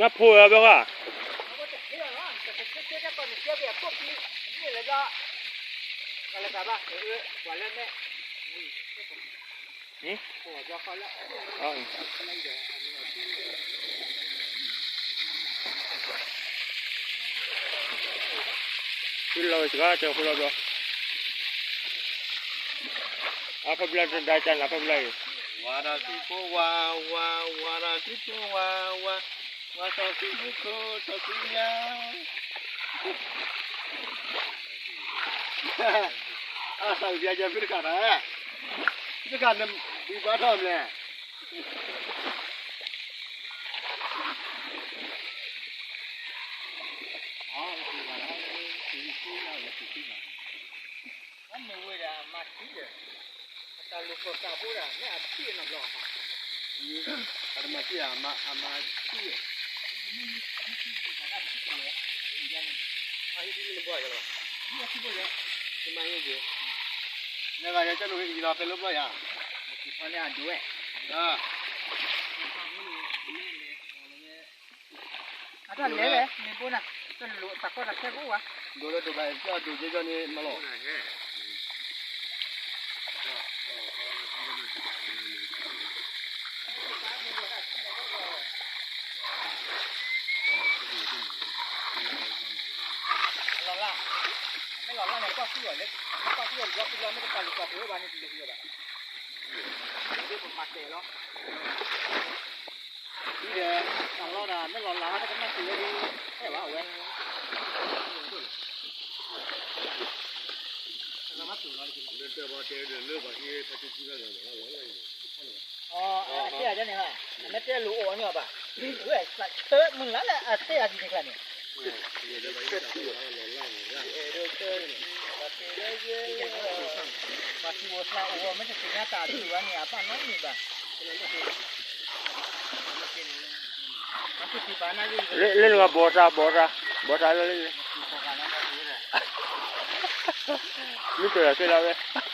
နဖိဝဲဘၣ်ဃး သုလီၤဝဲစ့ၢ်ကီး တဲဃိလီၤဘျီ, အဖဲဘျီတဒါကနၤဖဲဘျီအံၤ, ဝၤဒီးသုဖိဝၤဝၤ, ဝၤဒီးသုဖိဝၤဝၤ, ဝၤစီၤသုဖိခိၣ်စီၤသုညါ, အသးဘျါယၤဖုတကးတၢ်, ဖုတကးနဘှံးဘါထီၣ်မလဲၣ်. အမ့ၢ်ဝဲဒၣ်အမၤထံဒီး အတၢ်လိာ်ကွီၢ်သးဘိဒၣ် မ့ၢ်အထံအနီတဘျီ, အတမၤထံ, အမၤထံ, မၤဟံၣ်ဒ်လၢဘှီယၤလီၤ, မၤဟံၣ်က့ၤ, နဂၤယကၢ်လိာ်က့ၤယလီၤ ပဲလိဘျီယၤ, န့ၣ်အဒိဝဲ, အတၢ်လဲၤလဲၣ် မ့ၢ်ဘိနၤ, တလိၣ်တၢ်ကီတၢ်ခဲဘိဝဲ, ဒိးလၢဒိးဘၣ် ကၠီဒိးကၠီန့ၣ်မၤလီၤ. လီၤလၢ်, မ့ၢ်လီၤလၢ်န့ၣ် ကွၢ်စုလီၤလၢ, ကွၢ်စုလီၤလၢ မ့ၢ်တပာ်လူၤကွၢ်ပဝဲဘၣ်န့ၣ် တလူၤလီၤဘၣ်, ပမၤတဲာ်လီၤ. ဒီးတၢ်လီၢ်ဒၣ် မ့ၢ်လီၤလၢ်ဘၣ် တကနၣ်စံးဝဲဒ် အဲၣ်ဘၣ်ဝဲ, အတဲအဒ်န့ၣ်ဟါ, အမ့ၢ်တဲလိာ်အိၣ်အီၤန့ၣ်ဘၣ်, ဝဲသးဆၢမုၢ်လၢ်လၢအတဲအဒ်န့ၣ်ခါန့ၣ်, ပှၤထံဖိသၣ်အိၣ်ဝဲ မ့ၢ်တသ့ၣ်ညါတၢ်အဒိၣ်ဘၣ်န့ၣ် အဘၣ်နီတမံၤဘၣ်. လၢနဂၤဘီၣ်သး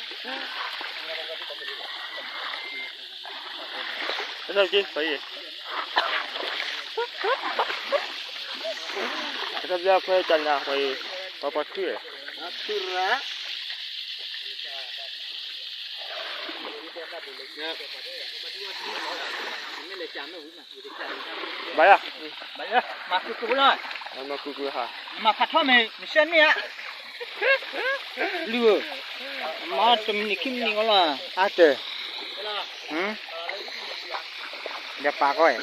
ဘီၣ်သး ဘီၣ်သးလၢလၢ, မ့ၢ်တၢ်သ့လီၤဝဲ, အဆၢက့ၤ ပှၤအံၤ, အဆၢက့ၤခွဲကနၤ ပှၤအံၤ, ပှၤပှၤထွံၣ်, ဘၣ်ယၤ, မၤကူကူလီၤ, မၤကူကူဟါ, မၤဖးထီၣ်မ့ၢ် နဆၢန့ၢ်ဧါ, လုၢ်ဧၢ, မၤတမံၤခံမံၤကီးလီၤ, အါတၢ်, ဒီးပာ်ကီး,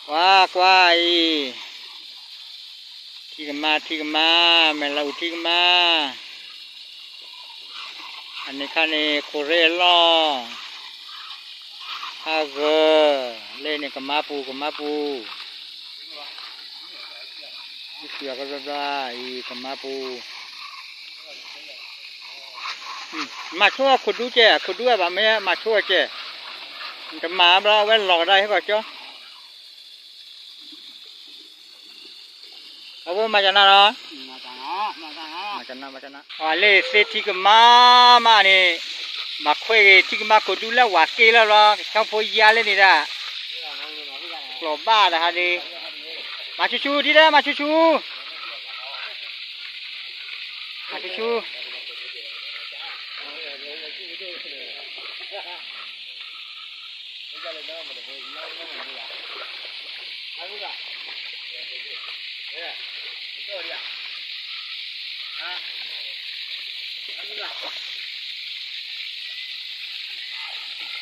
ကွၢ်ကွၢ်အံၤ, ထံကမါ ထံကမါ, မဲာ်လီၤအုၣ်ထံကမါ, အန့ၣ်ခါန့ၣ် ခိၣ်ရ့အလီၢ်, ဟးဂၢၢ်, လၢန့ၣ်ကမါပူၤ ကမါပူၤ, ကဘျီဘျီအံၤ ကမါပူၤ, မၤဆိအခိၣ်ဒူကဲ ခိၣ်ဒူအဘၣ်မ့ၢ်မၤဆိအကဲ, တမၤဘျီအဝဲလီၤကဒါဟဲကီၢ်ကၠီ အဝဲမၤကနၣ်လီၤ, မၤကနၣ် မၤကနၣ်, အလၢသ့ထံကမါမးန့ၣ်, မၤခွဲးဂ့ၤထံကမါခိၣ်ဒူလၢဝၤက့လီၤလီၤ, ကဆီဖိယါလၢန့ၣ်ဒၣ်, ကျိာ်ဘၣ်တဟါဒ့, မၤဆူၣ်ဆူၣ်ဒ်လဲၣ် မၤဆူၣ်ဆူၣ်, မၤဆူၣ်ဆူၣ်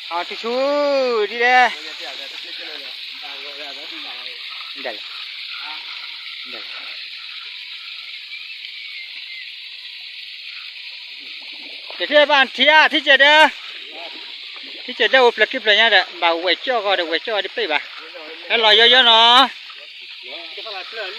အဆူၣ်ဆူၣ်ဒ်လဲၣ်, ဒ်လဲၣ်, ဒ်လဲၣ်, တထံၣ်ဘၣ်ထံဧါ ထံၣ်ကဲဒဲ, ထံၣ်ကဲဒဲအိၣ်ဖျဲၣ်ခံဖျၢၣ်ညါဒီး ဘၣ်ဝဲၢ်ကၠီၣ်ဂီၤဒီး ဝဲၢ်ကၠီၣ်ဂီၤတပ့ၢ်ဘၣ်, ဟဲလီၤယီယီနီၤ,